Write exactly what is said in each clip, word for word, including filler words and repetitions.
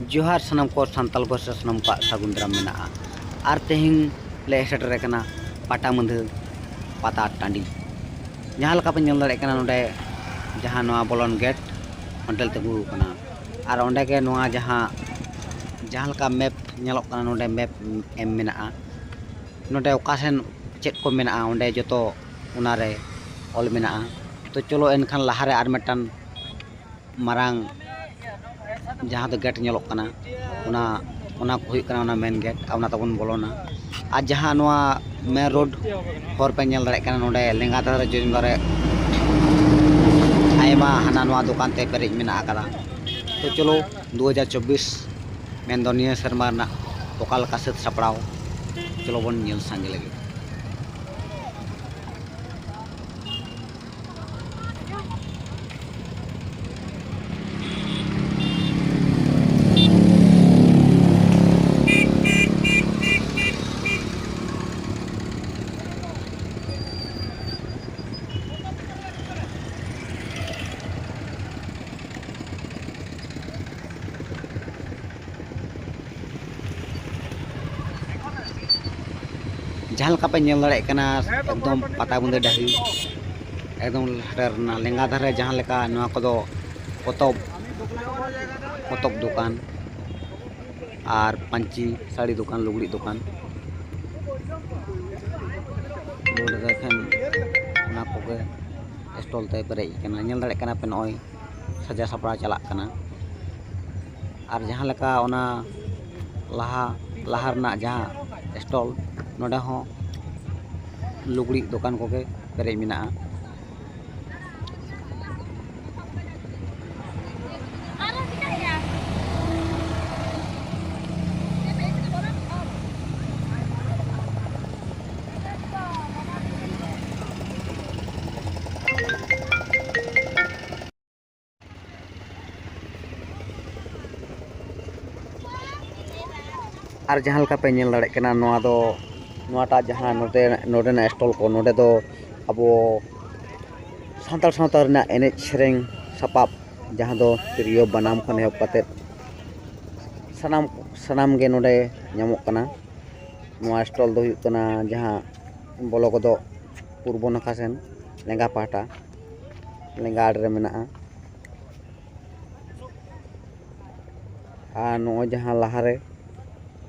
ᱡᱚᱦᱟᱨ ᱥᱟᱱᱟᱢ ᱠᱚ, ᱥᱟᱱᱛᱟᱲ ᱯᱟᱹᱨᱥᱤ ᱥᱟᱱᱟᱢ ᱠᱚᱣᱟᱜ ᱥᱟᱹᱜᱩᱱ ᱫᱟᱨᱟᱢ ᱢᱮᱱᱟᱜᱼᱟ᱾ ᱟᱨ ᱛᱮᱦᱮᱧ ᱞᱮ ᱥᱮᱴᱮᱨ ᱟᱠᱟᱱᱟ ᱯᱟᱴᱟᱢᱟᱹᱫᱷᱟᱹ ᱯᱟᱛᱟ ᱴᱟᱺᱰᱤ᱾ ᱡᱟᱦᱟᱸ ᱞᱮᱠᱟ ᱯᱮ ᱧᱮᱞ ᱫᱟᱲᱮᱭᱟᱜ ᱠᱟᱱᱟ, ᱱᱚᱰᱮ ᱡᱟᱦᱟᱸ ᱱᱚᱣᱟ ᱵᱚᱞᱚᱱ ᱜᱮᱴ, ᱚᱸᱰᱮ ᱞᱮ ᱛᱤᱸᱜᱩ ᱟᱠᱟᱱᱟ᱾ ᱟᱨ ᱚᱸᱰᱮ ᱜᱮ ᱱᱚᱣᱟ ᱡᱟᱦᱟᱸ, ᱡᱟᱦᱟᱸ ᱞᱮᱠᱟ ᱢᱮᱯ ᱧᱮᱞᱚᱜ ᱠᱟᱱᱟ, ᱱᱚᱰᱮ ᱢᱮᱯ ᱮᱢ ᱢᱮᱱᱟᱜᱼᱟ᱾ ᱱᱚᱰᱮ ᱚᱠᱟ ᱥᱮᱱ ᱪᱮᱫ ᱠᱚ ᱢᱮᱱᱟᱜᱼᱟ, ᱚᱸᱰᱮ ᱡᱚᱛᱚ ᱚᱱᱟᱨᱮ ᱚᱞ ᱢᱮᱱᱟᱜᱼᱟ᱾ ᱛᱚ ᱪᱚᱞᱚ ᱮᱱᱠᱷᱟᱱ ᱞᱟᱦᱟᱨᱮ ᱟᱨ ᱢᱤᱫᱴᱟᱝ ᱢᱟᱨᱟᱝ ᱡᱟᱦᱟᱸ ᱫᱚ ᱜᱮᱴ ᱧᱮᱞᱚᱜ ᱠᱟᱱᱟ, ᱚᱱᱟ, ᱚᱱᱟ ᱠᱚ ᱦᱩᱭᱩᱜ ᱠᱟᱱᱟ ᱚᱱᱟ ᱢᱮᱱ ᱜᱮᱴ, ᱟᱨ ᱚᱱᱟ ᱛᱮᱵᱚᱱ ᱵᱚᱞᱚᱱᱟ᱾ ᱟᱨ ᱡᱟᱦᱟᱸ ᱱᱚᱣᱟ ᱢᱮᱱ ᱨᱳᱰ ᱦᱚᱨ ᱯᱮ ᱧᱮᱞ ᱫᱟᱲᱮᱭᱟᱜ ᱠᱟᱱᱟ, ᱱᱚᱰᱮ ᱞᱮᱸᱜᱟ ᱫᱷᱟᱨᱮ ᱡᱚᱡᱚᱢ ᱫᱷᱟᱨᱮ ᱟᱭᱢᱟ ᱦᱟᱱᱟ ᱱᱚᱣᱟ ᱫᱚᱠᱟᱱ ᱛᱮ ᱯᱮᱨᱮᱡ ᱢᱮᱱᱟᱜ ᱟᱠᱟᱫᱟ᱾ ᱛᱚ ᱪᱚᱞᱚ, ᱫᱩ ᱦᱟᱡᱟᱨ ᱪᱚᱵᱵᱤᱥ ᱢᱮᱱᱫᱚ ᱱᱤᱭᱟᱹ ᱥᱮᱨᱢᱟ ᱨᱮᱱᱟᱜ ᱚᱠᱟ ᱞᱮᱠᱟ ᱥᱟᱹᱛ ᱥᱟᱯᱲᱟᱣ, ᱪᱚᱞᱚ ᱵᱚᱱ ᱧᱮᱞ ᱥᱟᱸᱜᱮ ᱞᱮᱜᱮ᱾ ᱡᱟᱦᱟᱸ ᱞᱮᱠᱟ ᱯᱮ ᱧᱮᱞ ᱫᱟᱲᱮᱭᱟᱜ ᱠᱟᱱᱟ, ᱮᱠᱫᱚᱢ ᱯᱟᱴᱟᱵᱤᱸᱫᱟᱹ ᱰᱟᱹᱦᱤ, ᱮᱠᱫᱚᱢ ᱞᱮᱸᱜᱟ ᱫᱷᱟᱨᱮ ᱡᱟᱦᱟᱸ ᱞᱮᱠᱟ, ᱱᱚᱣᱟ ᱠᱚᱫᱚ ᱯᱚᱛᱚᱵ, ᱯᱚᱛᱚᱵ ᱫᱚᱠᱟᱱ ᱟᱨ ᱯᱟᱹᱧᱪᱤ ᱥᱟᱹᱲᱤ ᱫᱚᱠᱟᱱ, ᱞᱩᱜᱽᱲᱤᱡ ᱫᱚᱠᱟᱱ᱾ ᱱᱚᱰᱮ ᱫᱚ ᱮᱠᱷᱮᱱ ᱚᱱᱟ ᱠᱚᱜᱮ ᱥᱴᱚᱞ ᱛᱮ ᱯᱮᱨᱮᱡ ᱟᱠᱟᱱᱟ᱾ ᱧᱮᱞ ᱫᱟᱲᱮᱭᱟᱜ ᱠᱟᱱᱟ ᱯᱮ, ᱱᱚᱜᱼᱚᱭ ᱥᱟᱡᱟᱣ ᱥᱟᱯᱲᱟᱣ ᱪᱟᱞᱟᱜ ᱠᱟᱱᱟ᱾ ᱟᱨ ᱡᱟᱦᱟᱸ ᱞᱮᱠᱟ ᱚᱱᱟ ᱞᱟᱦᱟ, ᱞᱟᱦᱟ ᱨᱮᱱᱟᱜ ᱡᱟᱦᱟᱸ ᱥᱴᱚᱞ, ᱱᱚᱰᱮ ᱦᱚᱸ ᱞᱩᱜᱽᱲᱤᱡ ᱫᱚᱠᱟᱱ ᱠᱚᱜᱮ ᱯᱮᱨᱮᱡ ᱢᱮᱱᱟᱜᱼᱟ᱾ ᱟᱨ ᱡᱟᱦᱟᱸ ᱞᱮᱠᱟ ᱯᱮ ᱧᱮᱞ ᱫᱟᱲᱮᱭᱟᱜ ᱠᱟᱱᱟ, ᱱᱚᱣᱟ ᱫᱚ, ᱱᱚᱣᱟᱴᱟᱜ ᱡᱟᱦᱟᱸ ᱱᱚᱰᱮ, ᱱᱚᱰᱮᱱᱟᱜ ᱥᱴᱚᱞ ᱠᱚ, ᱱᱚᱰᱮ ᱫᱚ ᱟᱵᱚ ᱥᱟᱱᱛᱟᱲ ᱥᱟᱶᱛᱟ ᱨᱮᱱᱟᱜ ᱮᱱᱮᱡ ᱥᱮᱨᱮᱧ ᱥᱟᱯᱟᱵ, ᱡᱟᱦᱟᱸ ᱫᱚ ᱛᱤᱨᱭᱳ ᱵᱟᱱᱟᱢ ᱠᱷᱚᱱ ᱮᱦᱚᱵ ᱠᱟᱛᱮᱫ ᱥᱟᱱᱟᱢ ᱥᱟᱱᱟᱢ ᱜᱮ ᱱᱚᱰᱮ ᱧᱟᱢᱚᱜ ᱠᱟᱱᱟ᱾ ᱱᱚᱣᱟ ᱥᱴᱚᱞ ᱫᱚ ᱦᱩᱭᱩᱜ ᱠᱟᱱᱟ ᱡᱟᱦᱟᱸ ᱵᱚᱞᱚ ᱜᱚᱫᱚᱜ ᱯᱩᱨᱵᱚ ᱱᱟᱠᱷᱟ ᱥᱮᱱ, ᱞᱮᱸᱜᱟ ᱯᱟᱦᱴᱟ, ᱞᱮᱸᱜᱟ ᱟᱲᱮ ᱨᱮ ᱢᱮᱱᱟᱜᱼᱟ᱾ ᱟᱨ ᱱᱚᱜᱼᱚᱭ ᱡᱟᱦᱟᱸ ᱞᱟᱦᱟᱨᱮ,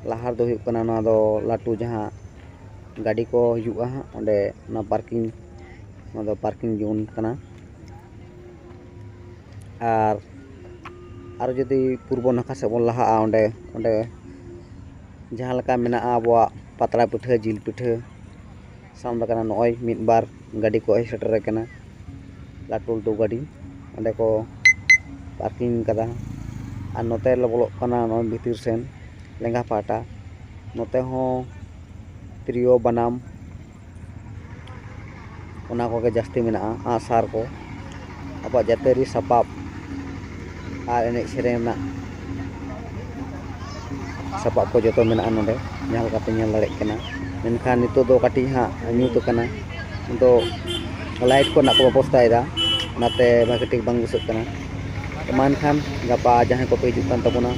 ᱞᱟᱦᱟ ᱨᱮᱫᱚ ᱦᱩᱭᱩᱜ ᱠᱟᱱᱟ ᱱᱚᱣᱟ ᱫᱚ ᱞᱟᱹᱴᱩ ᱡᱟᱦᱟᱸ ᱜᱟᱹᱰᱤ ᱠᱚ ᱦᱤᱡᱩᱜᱼᱟ ᱦᱟᱸᱜ, ᱚᱸᱰᱮ ᱚᱱᱟ ᱯᱟᱨᱠᱤᱝ, ᱱᱚᱣᱟ ᱫᱚ ᱯᱟᱨᱠᱤᱝ ᱡᱳᱱ ᱠᱟᱱᱟ᱾ ᱟᱨ ᱟᱨ ᱡᱩᱫᱤ ᱯᱩᱨᱵᱚ ᱱᱟᱠᱷᱟ ᱥᱮᱫ ᱵᱚᱱ ᱞᱟᱦᱟᱜᱼᱟ, ᱚᱸᱰᱮ ᱚᱸᱰᱮ ᱡᱟᱦᱟᱸ ᱞᱮᱠᱟ ᱢᱮᱱᱟᱜᱼᱟ ᱟᱵᱚᱣᱟᱜ ᱯᱟᱛᱲᱟ ᱯᱤᱴᱷᱟᱹ, ᱡᱤᱞ ᱯᱤᱴᱷᱟᱹ, ᱥᱟᱣᱩᱱᱰ ᱠᱟᱱᱟ᱾ ᱱᱚᱜᱼᱚᱭ ᱢᱤᱫ ᱵᱟᱨ ᱜᱟᱹᱰᱤ ᱠᱚ ᱦᱮᱡ ᱥᱮᱴᱮᱨ ᱟᱠᱟᱱᱟ, ᱞᱟᱹᱴᱩ ᱞᱟᱹᱴᱩ ᱜᱟᱹᱰᱤ ᱚᱸᱰᱮ ᱠᱚ ᱯᱟᱨᱠᱤᱝ ᱠᱟᱫᱟ᱾ ᱟᱨ ᱱᱚᱛᱮ ᱞᱮ ᱵᱚᱞᱚᱜ ᱠᱟᱱᱟ ᱱᱚᱜᱼᱚᱭ ᱵᱷᱤᱛᱤᱨ ᱥᱮᱱ, ᱞᱮᱸᱜᱟ ᱯᱟᱦᱴᱟ᱾ ᱱᱚᱛᱮ ᱦᱚᱸ ᱛᱤᱨᱭᱳ, ᱵᱟᱱᱟᱢ, ᱚᱱᱟ ᱠᱚᱜᱮ ᱡᱟᱹᱥᱛᱤ ᱢᱮᱱᱟᱜᱼᱟ᱾ ᱟᱸᱜᱼᱥᱟᱨ ᱠᱚ, ᱟᱵᱚᱣᱟᱜ ᱡᱟᱹᱛᱤᱭᱟᱹᱨᱤ ᱥᱟᱯᱟᱵ ᱟᱨ ᱮᱱᱮᱡ ᱥᱮᱨᱮᱧ ᱨᱮᱱᱟᱜ ᱥᱟᱯᱟᱵ ᱠᱚ ᱡᱚᱛᱚ ᱢᱮᱱᱟᱜᱼᱟ ᱱᱚᱰᱮ, ᱡᱟᱦᱟᱸ ᱞᱮᱠᱟᱯᱮ ᱧᱮᱞ ᱫᱟᱲᱮᱭᱟᱜ ᱠᱟᱱᱟ᱾ ᱢᱮᱱᱠᱷᱟᱱ ᱱᱤᱛᱚᱜ ᱫᱚ ᱠᱟᱹᱴᱤᱡ ᱦᱟᱸᱜ ᱧᱩᱛ ᱟᱠᱟᱱᱟ, ᱱᱤᱛᱚᱜ ᱞᱟᱭᱤᱴ ᱠᱚᱨᱮᱱᱟᱜ ᱠᱚ ᱵᱮᱵᱚᱥᱛᱷᱟᱭᱮᱫᱟ, ᱚᱱᱟᱛᱮ ᱵᱷᱟᱜᱮ ᱴᱷᱤᱠ ᱵᱟᱝ ᱫᱤᱥᱟᱹᱜ ᱠᱟᱱᱟ᱾ ᱢᱟ ᱮᱱᱠᱷᱟᱱ ᱜᱟᱯᱟ ᱡᱟᱦᱟᱸᱭ ᱠᱚᱯᱮ ᱦᱤᱡᱩᱜ ᱠᱟᱱ ᱛᱟᱵᱚᱱᱟ,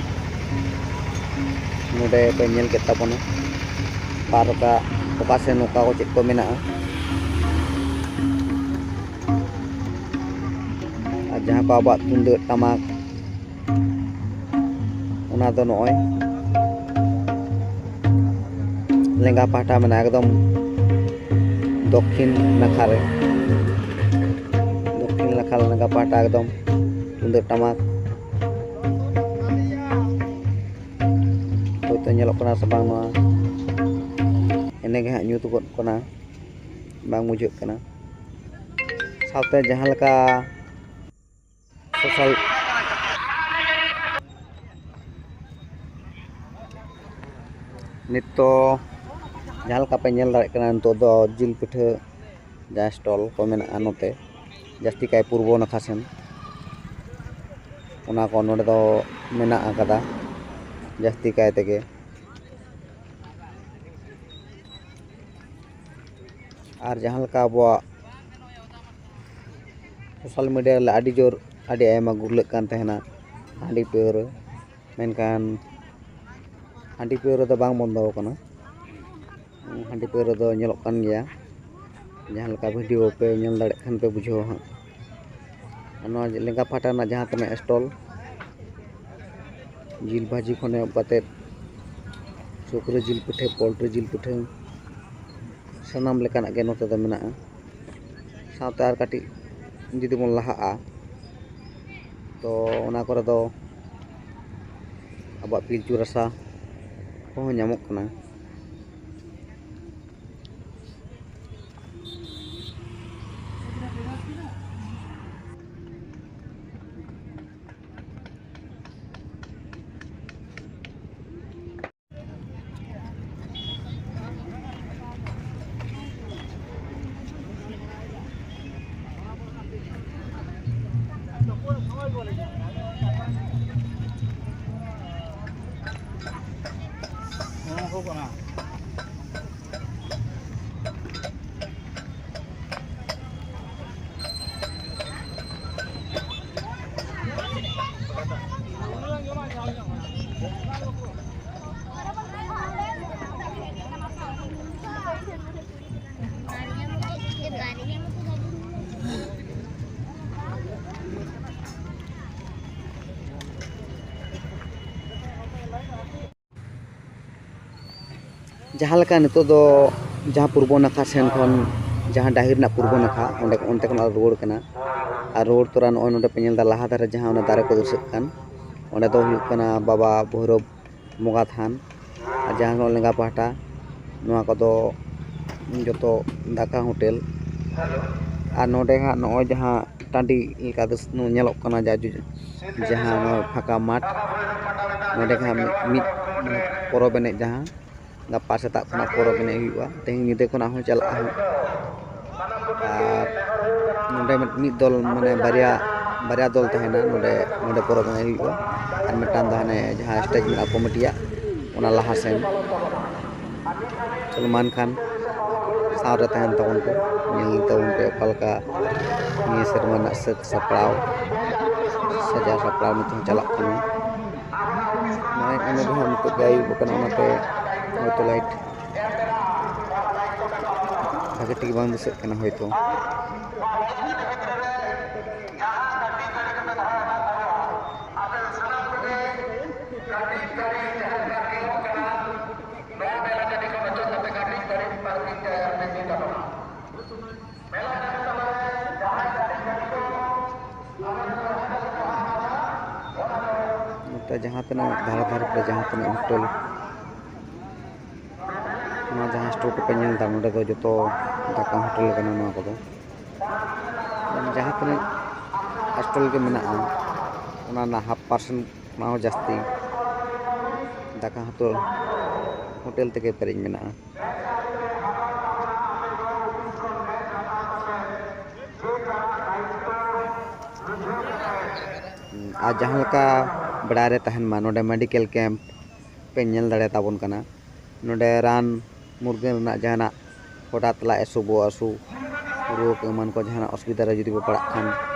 ᱱᱚᱰᱮ ᱯᱮ ᱧᱮᱞ ᱠᱮᱫ ᱛᱟᱵᱚᱱᱟ ᱚᱠᱟ ᱞᱮᱠᱟ, ᱚᱠᱟ ᱥᱮᱱ ᱚᱠᱟ ᱠᱚ ᱪᱮᱫ ᱠᱚ ᱢᱮᱱᱟᱜᱼᱟ᱾ ᱟᱨ ᱡᱟᱦᱟᱸ ᱠᱚ ᱟᱵᱚᱣᱟᱜ ᱛᱩᱢᱫᱟᱹᱜ ᱴᱟᱢᱟᱠ, ᱚᱱᱟ ᱫᱚ ᱱᱚᱜᱼᱚᱭ ᱞᱮᱸᱜᱟ ᱯᱟᱦᱴᱟ ᱢᱮᱱᱟᱜᱼᱟ, ᱮᱠᱫᱚᱢ ᱫᱚᱠᱠᱷᱤᱱ ᱱᱟᱠᱷᱟ ᱨᱮ, ᱫᱚᱠᱠᱷᱤᱱ ᱱᱟᱠᱷᱟ ᱞᱮᱸᱜᱟ ᱯᱟᱦᱴᱟ ᱮᱠᱫᱚᱢ ᱛᱩᱢᱫᱟᱹᱜ ᱴᱟᱢᱟᱠ᱾ ᱦᱳᱭᱛᱳ ᱧᱮᱞᱚᱜ ᱠᱟᱱᱟ ᱥᱮ ᱵᱟᱝ, ᱱᱚᱣᱟ ᱮᱱᱮ ᱜᱮ ᱦᱟᱸᱜ ᱧᱩᱛ ᱜᱚᱫ ᱠᱟᱱᱟ, ᱵᱟᱝ ᱵᱩᱡᱷᱟᱹᱜ ᱠᱟᱱᱟ᱾ ᱥᱟᱶᱛᱮ ᱡᱟᱦᱟᱸ ᱞᱮᱠᱟ ᱥᱳᱥᱟᱞ, ᱱᱤᱛᱚᱜ ᱡᱟᱦᱟᱸ ᱞᱮᱠᱟ ᱯᱮ ᱧᱮᱞ ᱫᱟᱲᱮᱭᱟᱜ ᱠᱟᱱᱟ, ᱱᱤᱛᱚᱜ ᱫᱚ ᱡᱤᱞ ᱯᱤᱴᱷᱟᱹ ᱡᱟᱦᱟᱸ ᱥᱴᱚᱞ ᱠᱚ ᱢᱮᱱᱟᱜᱼᱟ ᱱᱚᱛᱮ, ᱡᱟᱹᱥᱛᱤ ᱠᱟᱭ ᱯᱩᱨᱵᱚ ᱱᱟᱠᱷᱟ ᱥᱮᱱ, ᱚᱱᱟ ᱠᱚ ᱱᱚᱰᱮ ᱫᱚ ᱢᱮᱱᱟᱜ ᱟᱠᱟᱫᱟ ᱡᱟᱹᱥᱛᱤ ᱠᱟᱭ ᱛᱮᱜᱮ᱾ ᱟᱨ ᱡᱟᱦᱟᱸ ᱞᱮᱠᱟ ᱟᱵᱚᱣᱟᱜ ᱥᱳᱥᱟᱞ ᱢᱤᱰᱤᱭᱟ ᱨᱮ ᱟᱹᱰᱤ ᱡᱳᱨ, ᱟᱹᱰᱤ ᱟᱭᱢᱟ ᱜᱩᱨᱞᱟᱹᱜ ᱠᱟᱱ ᱛᱟᱦᱮᱱᱟ ᱦᱟᱺᱰᱤ ᱯᱟᱹᱣᱨᱟᱹ, ᱢᱮᱱᱠᱷᱟᱱ ᱦᱟᱺᱰᱤ ᱯᱟᱹᱣᱨᱟᱹ ᱫᱚ ᱵᱟᱝ ᱵᱚᱱᱫᱚ ᱟᱠᱟᱱᱟ᱾ ᱦᱟᱺᱰᱤ ᱯᱟᱹᱣᱨᱟᱹ ᱫᱚ ᱧᱮᱞᱚᱜ ᱠᱟᱱ ᱜᱮᱭᱟ, ᱡᱟᱦᱟᱸ ᱞᱮᱠᱟ ᱵᱷᱤᱰᱤᱭᱳ ᱯᱮ ᱧᱮᱞ ᱫᱟᱲᱮᱭᱟᱜ ᱠᱷᱟᱱ ᱯᱮ ᱵᱩᱡᱷᱟᱹᱣᱟ ᱦᱟᱸᱜ᱾ ᱟᱨ ᱱᱚᱣᱟ ᱞᱮᱸᱜᱟ ᱯᱟᱦᱴᱟ ᱨᱮᱱᱟᱜ ᱡᱟᱦᱟᱸ ᱛᱤᱱᱟᱹᱜ ᱥᱴᱚᱞ, ᱡᱤᱞ ᱵᱷᱟᱹᱡᱤ ᱠᱷᱚᱱ ᱮᱦᱚᱵ ᱠᱟᱛᱮᱫ ᱥᱩᱠᱨᱤ ᱡᱤᱞ ᱯᱤᱴᱷᱟᱹ, ᱯᱳᱞᱴᱨᱤ ᱡᱤᱞ ᱯᱤᱴᱷᱟᱹ, ᱥᱟᱱᱟᱢ ᱞᱮᱠᱟᱱᱟᱜ ᱜᱮ ᱱᱚᱛᱮ ᱫᱚ ᱢᱮᱱᱟᱜᱼᱟ᱾ ᱥᱟᱶᱛᱮ ᱟᱨ ᱠᱟᱹᱴᱤᱡ ᱡᱩᱫᱤ ᱵᱚᱱ ᱞᱟᱦᱟᱜᱼᱟ, ᱛᱚ ᱚᱱᱟ ᱠᱚᱨᱮ ᱫᱚ ᱟᱵᱚᱣᱟᱜ ᱯᱤᱞᱪᱩ ᱨᱟᱥᱟ ᱠᱚᱦᱚᱸ ᱧᱟᱢᱚᱜ ᱠᱟᱱᱟ᱾ ᱡᱟᱦᱟᱸ ᱞᱮᱠᱟ ᱱᱤᱛᱚᱜ ᱫᱚ ᱡᱟᱦᱟᱸ ᱯᱩᱨᱵᱚ ᱱᱟᱠᱷᱟ ᱥᱮᱱ ᱠᱷᱚᱱ, ᱡᱟᱦᱟᱸ ᱰᱟᱹᱦᱤ ᱨᱮᱱᱟᱜ ᱯᱩᱨᱵᱚ ᱱᱟᱠᱷᱟ, ᱚᱸᱰᱮ, ᱚᱱᱛᱮ ᱠᱷᱚᱱᱟᱜ ᱞᱮ ᱨᱩᱣᱟᱹᱲ ᱠᱟᱱᱟ᱾ ᱟᱨ ᱨᱩᱣᱟᱹᱲ ᱛᱚᱨᱟ ᱱᱚᱜᱼᱚᱭ ᱱᱚᱰᱮ ᱯᱮ ᱧᱮᱞ ᱮᱫᱟ ᱞᱟᱦᱟ ᱫᱷᱟᱨᱮ ᱡᱟᱦᱟᱸ ᱚᱱᱟ ᱫᱟᱨᱮ ᱠᱚ ᱫᱤᱥᱟᱹᱜ ᱠᱟᱱ, ᱚᱸᱰᱮ ᱫᱚ ᱦᱩᱭᱩᱜ ᱠᱟᱱᱟ ᱵᱟᱵᱟ ᱵᱷᱳᱭᱨᱳᱵ ᱵᱚᱸᱜᱟ ᱛᱷᱟᱱ᱾ ᱟᱨ ᱡᱟᱦᱟᱸ ᱱᱚᱜᱼᱚᱭ ᱞᱮᱸᱜᱟ ᱯᱟᱦᱴᱟ, ᱱᱚᱣᱟ ᱠᱚᱫᱚ ᱡᱚᱛᱚ ᱫᱟᱠᱟ ᱦᱳᱴᱮᱞ᱾ ᱟᱨ ᱱᱚᱰᱮ ᱦᱟᱸᱜ ᱱᱚᱜᱼᱚᱭ ᱡᱟᱦᱟᱸ ᱴᱟᱺᱰᱤ ᱞᱮᱠᱟ ᱫᱚ ᱧᱮᱞᱚᱜ ᱠᱟᱱᱟ, ᱡᱟ ᱡᱩ-, ᱡᱟᱦᱟᱸ ᱱᱚᱣᱟ ᱯᱷᱟᱸᱠᱟ ᱢᱟᱴᱷ, ᱱᱚᱰᱮ ᱜᱮ ᱦᱟᱸᱜ ᱢᱤᱫ, ᱢᱤᱫ ᱯᱚᱨᱚᱵᱽ ᱮᱱᱮᱡ, ᱡᱟᱦᱟᱸ ᱜᱟᱯᱟ ᱥᱮᱛᱟᱜ ᱠᱷᱚᱱᱟᱜ ᱯᱚᱨᱚᱵᱽ ᱮᱱᱮᱡ ᱦᱩᱭᱩᱜᱼᱟ, ᱛᱮᱦᱮᱧ ᱧᱤᱫᱟᱹ ᱠᱷᱚᱱᱟᱜ ᱦᱚᱸ ᱪᱟᱞᱟᱜᱼᱟ ᱦᱟᱸᱜ᱾ ᱟᱨ ᱱᱚᱰᱮ ᱢᱤᱫ, ᱢᱤᱫ ᱫᱚᱞ, ᱢᱟᱱᱮ ᱵᱟᱨᱭᱟ, ᱵᱟᱨᱭᱟ ᱫᱚᱞ ᱛᱟᱦᱮᱱᱟ ᱱᱚᱰᱮ, ᱱᱚᱰᱮ ᱯᱚᱨᱚᱵᱽ ᱮᱱᱮᱡ ᱦᱩᱭᱩᱜᱼᱟ᱾ ᱟᱨ ᱢᱤᱫᱴᱟᱝ ᱫᱚ ᱦᱟᱱᱮ ᱡᱟᱦᱟᱸ ᱥᱴᱮᱡᱽ ᱢᱮᱱᱟᱜᱼᱟ ᱠᱚᱢᱤᱴᱤᱭᱟᱜ, ᱚᱱᱟ ᱞᱟᱦᱟ ᱥᱮᱱ᱾ ᱥᱚᱞᱢᱟᱱ ᱠᱷᱟᱱ ᱥᱟᱶᱨᱮ ᱛᱟᱦᱮᱱ ᱛᱟᱵᱚᱱ ᱯᱮ, ᱧᱮᱞ ᱛᱟᱵᱚᱱ ᱯᱮ ᱚᱠᱟ ᱞᱮᱠᱟ ᱱᱤᱭᱟᱹ ᱥᱮᱨᱢᱟ ᱨᱮᱱᱟᱜ ᱥᱟᱹᱛ ᱥᱟᱯᱲᱟᱣ, ᱥᱟᱡᱟᱣ ᱥᱟᱯᱲᱟᱣ ᱱᱤᱛᱚᱝ ᱪᱟᱞᱟᱜ ᱠᱟᱱᱟ᱾ ᱱᱚᱜᱼᱚᱭ ᱚᱸᱰᱮ ᱫᱚ ᱦᱟᱸᱜ ᱱᱤᱛᱚᱜ ᱟᱹᱭᱩᱵ ᱟᱠᱟᱱᱟ, ᱚᱱᱟᱛᱮ ᱦᱚᱭᱛᱳ ᱞᱟᱭᱤᱴ ᱵᱷᱟᱜᱮ ᱴᱷᱤᱠ ᱵᱟᱝ ᱫᱤᱥᱟᱹᱜ ᱠᱟᱱᱟ ᱦᱚᱭᱛᱳ᱾ ᱱᱚᱛᱮ ᱡᱟᱦᱟᱸ ᱛᱤᱱᱟᱹᱜ ᱫᱷᱟᱨᱮ ᱫᱷᱟᱨᱮ ᱠᱚᱨᱮ ᱡᱟᱦᱟᱸ ᱛᱤᱱᱟᱹᱜ ᱦᱳᱴᱮᱞ, ᱱᱚᱣᱟ ᱡᱟᱦᱟᱸ ᱥᱴᱚᱞ ᱠᱚᱯᱮ ᱧᱮᱞ ᱮᱫᱟ, ᱱᱚᱰᱮ ᱫᱚ ᱡᱚᱛᱚ ᱫᱟᱠᱟ ᱦᱳᱴᱮᱞ ᱠᱟᱱᱟ ᱱᱚᱣᱟ ᱠᱚᱫᱚ᱾ ᱡᱟᱦᱟᱸ ᱛᱤᱱᱟᱹᱜ ᱥᱴᱚᱞ ᱜᱮ ᱢᱮᱱᱟᱜᱼᱟ, ᱚᱱᱟ ᱨᱮᱱᱟᱜ ᱦᱟᱯ ᱯᱟᱨᱥᱮᱱᱴ ᱠᱷᱚᱱᱟᱜ ᱦᱚᱸ ᱡᱟᱹᱥᱛᱤ ᱫᱟᱠᱟ ᱦᱳᱴᱮᱞ, ᱦᱳᱴᱮᱞ ᱛᱮᱜᱮ ᱯᱮᱨᱮᱡ ᱢᱮᱱᱟᱜᱼᱟ᱾ ᱟᱨ ᱡᱟᱦᱟᱸ ᱞᱮᱠᱟ ᱵᱟᱲᱟᱭ ᱨᱮ ᱛᱟᱦᱮᱱ ᱢᱟ, ᱱᱚᱰᱮ ᱢᱮᱰᱤᱠᱮᱞ ᱠᱮᱢᱯ ᱯᱮ ᱧᱮᱞ ᱫᱟᱲᱮ ᱛᱟᱵᱚᱱ ᱠᱟᱱᱟ᱾ ᱱᱚᱰᱮ ᱨᱟᱱ ᱢᱩᱨᱜᱟᱹᱱ ᱨᱮᱱᱟᱜ ᱡᱟᱦᱟᱱᱟᱜ ᱦᱚᱴᱟᱛ ᱞᱟᱡ ᱦᱟᱹᱥᱩ, ᱵᱚᱦᱚᱜ ᱦᱟᱹᱥᱩ, ᱨᱩᱣᱟᱹ ᱠᱚ ᱮᱢᱟᱱ ᱠᱚ ᱡᱟᱦᱟᱱᱟᱜ ᱚᱥᱩᱵᱤᱫᱷᱟ ᱨᱮ ᱡᱩᱫᱤ ᱯᱮ ᱯᱟᱲᱟᱜ ᱠᱷᱟᱱ,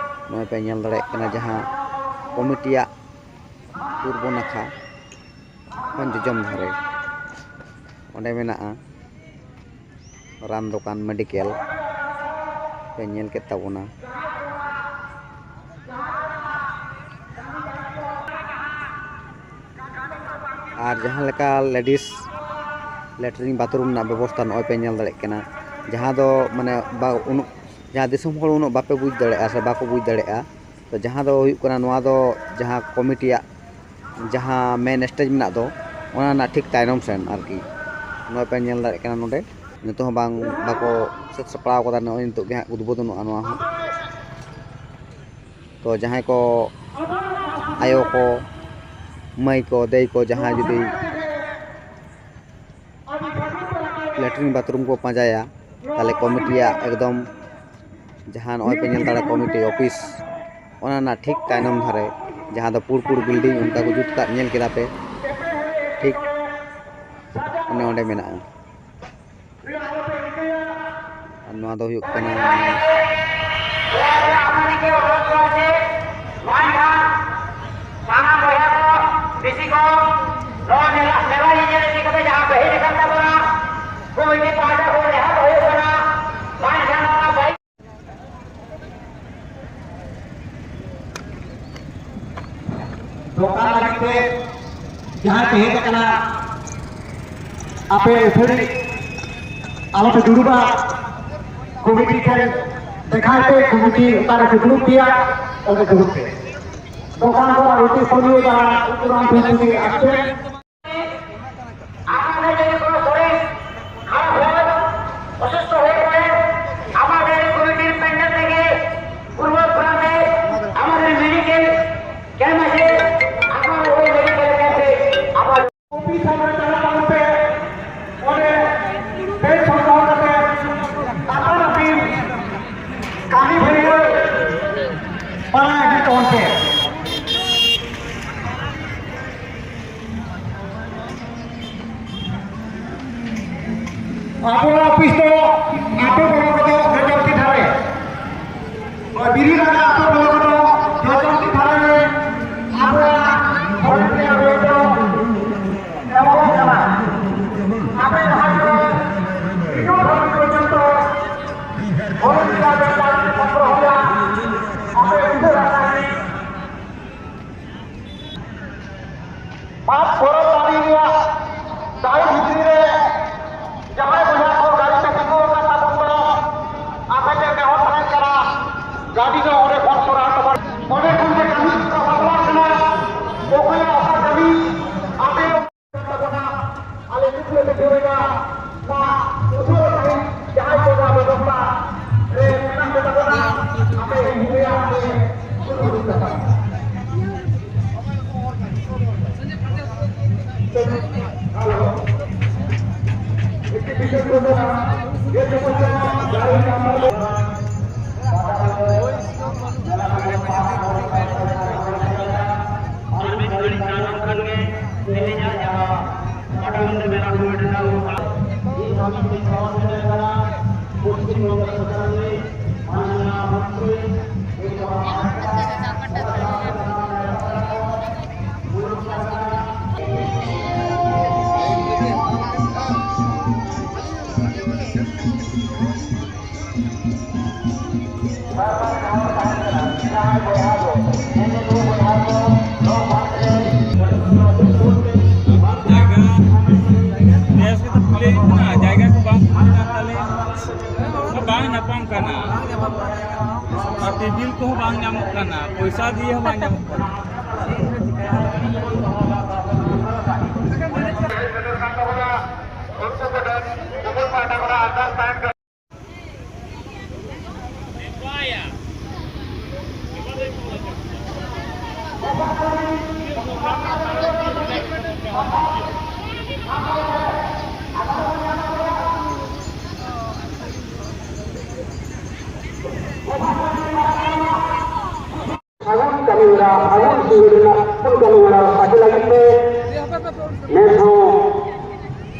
ᱱᱚᱜᱼᱚᱭ ᱯᱮ ᱧᱮᱞ ᱫᱟᱲᱮᱭᱟᱜ ᱠᱟᱱᱟ ᱡᱟᱦᱟᱸ ᱠᱚᱢᱤᱴᱤᱭᱟᱜ ᱯᱩᱨᱵᱚ ᱱᱟᱠᱷᱟ ᱠᱷᱚᱱ ᱡᱚᱡᱚᱢ ᱫᱷᱟᱨᱮ ᱚᱸᱰᱮ ᱢᱮᱱᱟᱜᱼᱟ ᱨᱟᱱ ᱫᱚᱠᱟᱱ, ᱢᱮᱰᱤᱠᱮᱞ ᱯᱮ ᱧᱮᱞ ᱠᱮᱫ ᱛᱟᱵᱚᱱᱟ᱾ ᱟᱨ ᱡᱟᱦᱟᱸ ᱞᱮᱠᱟ ᱞᱮᱰᱤᱥ ᱞᱮᱴᱨᱤᱱ ᱵᱟᱛᱷᱨᱩᱢ ᱨᱮᱱᱟᱜ ᱵᱮᱵᱚᱥᱛᱷᱟ ᱱᱚᱜᱼᱚᱭ ᱯᱮ ᱧᱮᱞ ᱫᱟᱲᱮᱭᱟᱜ ᱠᱟᱱᱟ, ᱡᱟᱦᱟᱸ ᱫᱚ ᱢᱟᱱᱮ ᱵᱟ ᱩᱱᱟᱹᱜ, ᱡᱟᱦᱟᱸ ᱫᱤᱥᱚᱢ ᱦᱚᱲ ᱩᱱᱟᱹᱜ ᱵᱟᱯᱮ ᱵᱩᱡᱽ ᱫᱟᱲᱮᱭᱟᱜᱼᱟ ᱥᱮ ᱵᱟᱠᱚ ᱵᱩᱡᱽ ᱫᱟᱲᱮᱭᱟᱜᱼᱟ᱾ ᱛᱚ ᱡᱟᱦᱟᱸ ᱫᱚ ᱦᱩᱭᱩᱜ ᱠᱟᱱᱟ, ᱱᱚᱣᱟ ᱫᱚ ᱡᱟᱦᱟᱸ ᱠᱚᱢᱤᱴᱤᱭᱟᱜ ᱡᱟᱦᱟᱸ ᱢᱮᱱ ᱥᱴᱮᱡᱽ ᱢᱮᱱᱟᱜ ᱫᱚ, ᱚᱱᱟ ᱨᱮᱱᱟᱜ ᱴᱷᱤᱠ ᱛᱟᱭᱱᱚᱢ ᱥᱮᱱ ᱟᱨᱠᱤ᱾ ᱱᱚᱜᱼᱚᱭ ᱯᱮ ᱧᱮᱞ ᱫᱟᱲᱮᱭᱟᱜ ᱠᱟᱱᱟ, ᱱᱚᱰᱮ ᱱᱤᱛᱚᱜ ᱦᱚᱸ ᱵᱟᱝ, ᱵᱟᱠᱚ ᱥᱟᱹᱛ ᱥᱟᱯᱲᱟᱣ ᱠᱟᱫᱟ᱾ ᱱᱚᱜᱼᱚᱭ ᱱᱤᱛᱚᱜ ᱜᱮ ᱦᱟᱸᱜ ᱩᱫᱵᱳᱫᱚᱱᱚᱜᱼᱟ ᱱᱚᱣᱟ ᱦᱚᱸ᱾ ᱛᱚ ᱡᱟᱦᱟᱸᱭ ᱠᱚ ᱟᱭᱳ ᱠᱚ, ᱢᱟᱹᱭ ᱠᱚ, ᱫᱟᱹᱭ ᱠᱚ, ᱡᱟᱦᱟᱸᱭ ᱡᱩᱫᱤ ᱞᱮᱴᱨᱤᱱ ᱵᱟᱛᱷᱨᱩᱢ ᱠᱚ ᱯᱟᱸᱡᱟᱭᱟ, ᱛᱟᱦᱞᱮ ᱠᱚᱢᱤᱴᱤᱭᱟᱜ ᱮᱠᱫᱚᱢ ᱡᱟᱦᱟᱸ ᱱᱚᱜᱼᱚᱭ ᱯᱮ ᱧᱮᱞ ᱫᱟᱲᱮᱭᱟᱜ ᱠᱚᱢᱤᱴᱤ ᱚᱯᱷᱤᱥ, ᱚᱱᱟ ᱨᱮᱱᱟᱜ ᱴᱷᱤᱠ ᱛᱟᱭᱱᱚᱢ ᱫᱷᱟᱨᱮ, ᱡᱟᱦᱟᱸ ᱫᱚ ᱯᱩᱲ ᱯᱩᱲ ᱵᱤᱞᱰᱤᱝ ᱚᱱᱠᱟ ᱠᱚ ᱡᱩᱛ ᱠᱟᱜ, ᱧᱮᱞ ᱠᱮᱫᱟ ᱯᱮ, ᱴᱷᱤᱠ ᱚᱱᱮ ᱚᱸᱰᱮ ᱢᱮᱱᱟᱜᱼᱟ᱾ ᱟᱨ ᱱᱚᱣᱟ ᱫᱚ ᱦᱩᱭᱩᱜ ᱠᱟᱱᱟ ᱥᱟᱱᱟᱢ ᱵᱚᱭᱦᱟ ᱠᱚ, ᱵᱮᱥᱤ ᱠᱚ ᱱᱚᱣᱟ ᱢᱮᱞᱟ ᱯᱟᱦᱴᱟ ᱠᱷᱚᱱ ᱮᱦᱚᱵ ᱦᱩᱭᱩᱜ ᱠᱟᱱᱟ, ᱵᱟᱝᱠᱷᱟᱱ ᱚᱱᱟ ᱵᱟᱭᱤᱠ ᱫᱚᱠᱟᱱ ᱞᱟᱹᱜᱤᱫ ᱛᱮ ᱡᱟᱦᱟᱸᱭ ᱯᱮ ᱦᱮᱡ ᱟᱠᱟᱱᱟ, ᱟᱯᱮ ᱟᱹᱛᱷᱟᱹᱲᱤ ᱟᱞᱚᱯᱮ ᱫᱩᱲᱩᱵᱟ᱾ ᱠᱚᱢᱤᱴᱤ ᱴᱷᱮᱱ ᱫᱮᱠᱷᱟᱭ ᱯᱮ, ᱠᱚᱢᱤᱴᱤ ᱚᱠᱟᱨᱮ ᱠᱚ ᱫᱩᱲᱩᱵ ᱯᱮᱭᱟ, ᱚᱸᱰᱮ ᱫᱩᱲᱩᱵ ᱯᱮ᱾ দোকান করা রুটি সরিয়ে দেওয়া, উত্তরাঞ্চল থেকে আসছে। আমাদের যদি কোনো শরীর খারাপ হয়, অসুস্থ হয়ে পড়ে, আমাদের কমিটির প্যান্ডেল থেকে পূর্ব প্রান্তে আমাদের মেডিকেল ক্যাম্প আছে। আপনারা ওই মেডিকেল ক্যাম্পে আবার অফিস আমরা চালাতে হবে। পরে বেশ সংগ্রহ করতে আপনারা দিন কালী ভেরিয়ে পাড়া একটি তন্ত্রে। ᱟᱵᱚᱣᱟᱜ ᱚᱯᱷᱤᱥ ᱫᱚ ᱟᱛᱳ ᱵᱚᱞᱚ ᱠᱚᱫᱚ ᱡᱚᱡᱚᱢᱛᱤ ᱫᱷᱟᱨᱮ᱾ ᱵᱤᱨᱤ ᱞᱟᱜᱟ ᱟᱛᱳ ᱵᱚᱞᱚ ᱠᱚᱫᱚ ᱡᱚᱡᱚᱢᱛᱤ ᱫᱷᱟᱨᱮ ᱨᱮ ᱟᱵᱚᱣᱟᱜ ᱵᱷᱚᱞᱮᱱᱴᱤᱭᱟᱨ ᱨᱮ ᱫᱚ ᱮᱢᱚᱜ ᱠᱟᱱᱟ᱾ ᱟᱯᱮ ᱡᱟᱦᱟᱸᱭ ᱠᱚ ᱦᱤᱡᱩᱜ ᱫᱷᱟᱹᱵᱤᱡ ᱯᱚᱨᱡᱚᱱᱛᱚ ᱵᱷᱚᱞᱮᱱᱴᱤᱭᱟᱨ ᱨᱮ ᱪᱟᱨ ᱯᱚᱱᱨᱚ ᱦᱟᱡᱟᱨ ᱟᱯᱮ ᱩᱭᱦᱟᱹᱨ ᱟᱠᱟᱫ ᱯᱟᱸᱪ ᱯᱚᱨᱚᱵᱽ ᱛᱟᱹᱨᱤ ᱨᱮᱭᱟᱜ ᱫᱟᱲᱮ ᱵᱷᱤᱛᱨᱤ ᱨᱮ ᱡᱟᱦᱟᱸᱭ ᱵᱚᱭᱦᱟ ᱠᱚ ᱜᱟᱹᱰᱤ ᱯᱮ ᱛᱤᱸᱜᱩ ᱟᱠᱟᱫ ᱛᱟᱵᱚᱱ ᱫᱚ, ᱟᱯᱮ ᱴᱷᱮᱱ ᱱᱮᱦᱚᱨ ᱛᱟᱦᱮᱱ ᱠᱟᱱᱟ, ᱜᱟᱹᱰᱤ ᱫᱚ ᱚᱸᱰᱮ ᱠᱷᱚᱱ ᱥᱚᱨᱟᱣ ᱛᱟᱵᱚᱱ᱾ ᱚᱸᱰᱮ ᱠᱷᱚᱱ ᱜᱮ ᱠᱟᱹᱢᱤ ᱠᱚ ᱵᱟᱯᱞᱟᱜ ᱠᱟᱱᱟ, ᱚᱠᱚᱭᱟᱜ ᱚᱠᱟ ᱠᱟᱹᱢᱤ ᱟᱯᱮ ᱛᱟᱵᱚᱱᱟ, ᱟᱞᱮ ᱠᱩᱠᱞᱤ ᱞᱮ ᱫᱚᱦᱚᱭᱮᱫᱟ, ᱱᱚᱣᱟ ᱩᱥᱟᱹᱨᱟ ᱥᱟᱺᱦᱤᱡ ᱡᱟᱦᱟᱸᱭ ᱠᱚ ᱱᱚᱣᱟ ᱵᱮᱵᱚᱥᱛᱷᱟ ᱨᱮ ᱢᱮᱱᱟᱜ ᱠᱚ ᱛᱟᱵᱚᱱᱟ, ᱟᱯᱮ ᱦᱤᱡᱩᱜ ᱨᱮᱭᱟᱜ ᱟᱯᱮ ᱠᱩᱨᱩᱢᱩᱴᱩ ᱠᱟᱛᱷᱟ᱾ ᱦᱮᱞᱳ᱾ ᱮᱠᱴᱤ ᱵᱤᱥᱮᱥ ᱠᱚ ᱫᱚ ᱡᱮ ᱥᱚᱢᱚᱥᱭᱟ ᱜᱟᱹᱲᱤ ᱱᱟᱢᱵᱟᱨ ᱟᱨ ᱢᱤᱫ ᱜᱷᱟᱹᱲᱤ ᱛᱟᱭᱱᱚᱢ ᱠᱷᱟᱱ ᱜᱮ ᱛᱮᱦᱮᱧᱟᱜ ᱡᱟᱦᱟᱸ ᱯᱟᱴᱟᱵᱤᱸᱫᱷᱟᱹ ᱢᱮᱞᱟ ᱠᱚ ᱢᱤᱫᱴᱟᱝ ᱦᱩᱭᱩᱜᱼᱟ᱾ ᱤᱧ ᱦᱚᱸ ᱢᱤᱫ ᱥᱟᱶ ᱥᱮᱴᱮᱨ ᱠᱟᱱᱟ ᱯᱚᱥᱪᱤᱢ ᱵᱚᱝᱜᱚ ᱥᱚᱨᱠᱟᱨ ᱨᱤᱱᱤᱡ ᱢᱟᱱᱱᱤᱭᱟ ᱢᱚᱱᱛᱨᱤ, ᱤᱧ ᱦᱚᱸ ᱢᱩᱞᱩᱠ ᱥᱚᱨᱠᱟᱨ ᱠᱟᱱᱟ᱾ ᱟᱨ ᱴᱮᱵᱤᱞ ᱠᱚᱦᱚᱸ ᱵᱟᱝ ᱧᱟᱢᱚᱜ ᱠᱟᱱᱟ, ᱯᱚᱭᱥᱟ ᱫᱤᱭᱮ ᱦᱚᱸ ᱵᱟᱝ ᱧᱟᱢᱚᱜ ᱠᱟᱱᱟ᱾ ᱥᱟᱹᱜᱩᱱ ᱠᱟᱹᱢᱤ ᱦᱚᱨᱟ, ᱥᱟᱹᱜᱩᱱ ᱥᱤᱸᱜᱟᱹᱲ ᱨᱮᱱᱟᱜ ᱥᱟᱹᱜᱩᱱ ᱠᱟᱹᱢᱤ ᱦᱚᱨᱟ ᱯᱟᱪᱷᱮ ᱞᱟᱹᱜᱤᱫ ᱛᱮ ᱱᱮᱥ ᱦᱚᱸ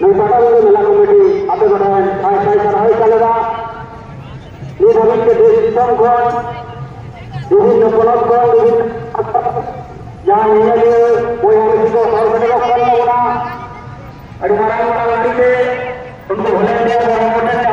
ᱱᱩᱭ ᱯᱟᱴᱟᱵᱤᱸᱫᱷᱟᱹ ᱢᱮᱞᱟ ᱠᱚᱢᱤᱴᱤ ᱟᱯᱮ ᱠᱚᱴᱷᱮᱱ ᱥᱟᱭ ᱥᱟᱭ ᱥᱟᱨᱦᱟᱣ ᱪᱟᱞ ᱮᱫᱟ᱾ ᱱᱤᱛ ᱦᱟᱹᱵᱤᱡ ᱛᱮ ᱫᱮᱥ ᱫᱤᱥᱚᱢ ᱠᱷᱚᱱ, ᱵᱤᱵᱷᱤᱱᱱᱚ ᱯᱚᱱᱚᱛ ᱠᱷᱚᱱ, ᱵᱤᱵᱷᱤᱱᱱᱚ ᱡᱟᱦᱟᱸ ᱧᱮᱧᱮᱞᱤᱭᱟᱹ ᱵᱚᱭᱦᱟ ᱢᱤᱥᱤ ᱠᱚ ᱥᱚᱦᱚᱨ ᱥᱮᱴᱮᱨᱚᱜ ᱠᱟᱱ ᱛᱟᱵᱚᱱᱟ, ᱟᱹᱰᱤ ᱢᱟᱨᱟᱝ ᱢᱟᱨᱟᱝ ᱜᱟᱹᱰᱤ ᱛᱮ ᱩᱱᱠᱩ volunteer ᱠᱚ ᱦᱚᱸ ᱠᱚ